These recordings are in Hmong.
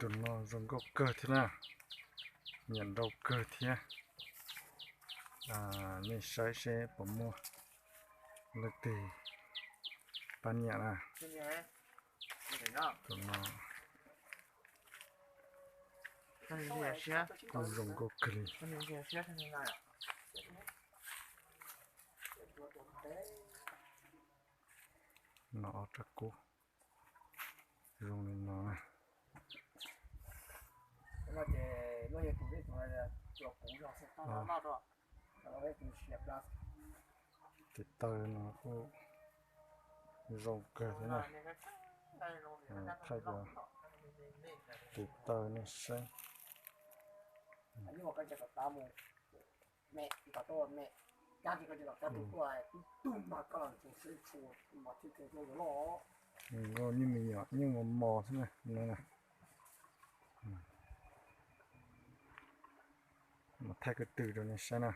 Tus no zoo nkauj kawg thiab na, nyiam nrau kawg thiab. Nej saib seb puas muaj leej twg pab nyiam na. Tus no kuj zoo nkauj kawg li. No ob rab kub zoo li no na. Tes taw no kuj zoo kawg thiab na. Thaij tes taw nej saib. Nkauj nyuj me nyuam nyuj mos mos xwb na no. Mas thaij ko tw rau nej saib na.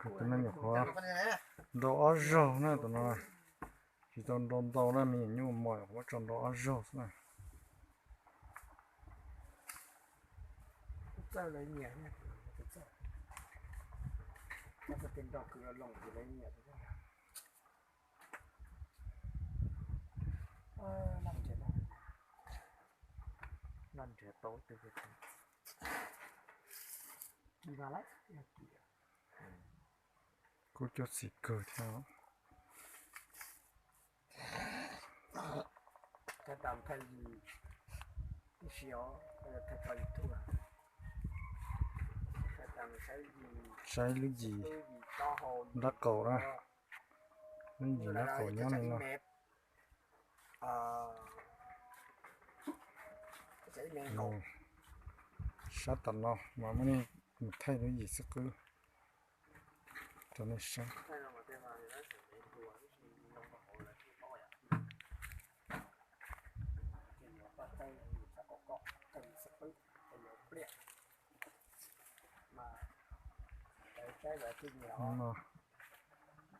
Tus no nyuam qhuav nrau ob zaug na tus no. Tsis tau nrau ntau na, me nyuam nyuj mos nyuam qhuav muab tso nrau ob zaug xwb na. Kuj cuab txim kawg thiab. Saib lub yim nraub qaum na, lub yim nraub qaum nyob li no. Sab tom no mas muab nej mus thaij lub yim xwb qwb rau nej saib.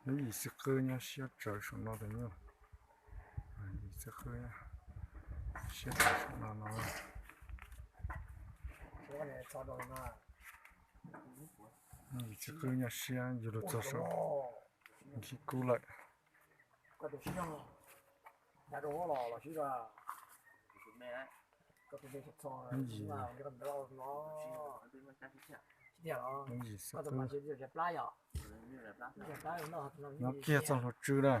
Lub yim xwb qwb nyob siab tsawv saum no tus nyuj. Yim xwb qwb siab tsawv saum no no. Yim xwb qwb nyob siab yus lug txog saum nkhib kub lawm. Yim xwb qwb. Nyob kiag txog hluas tswb na.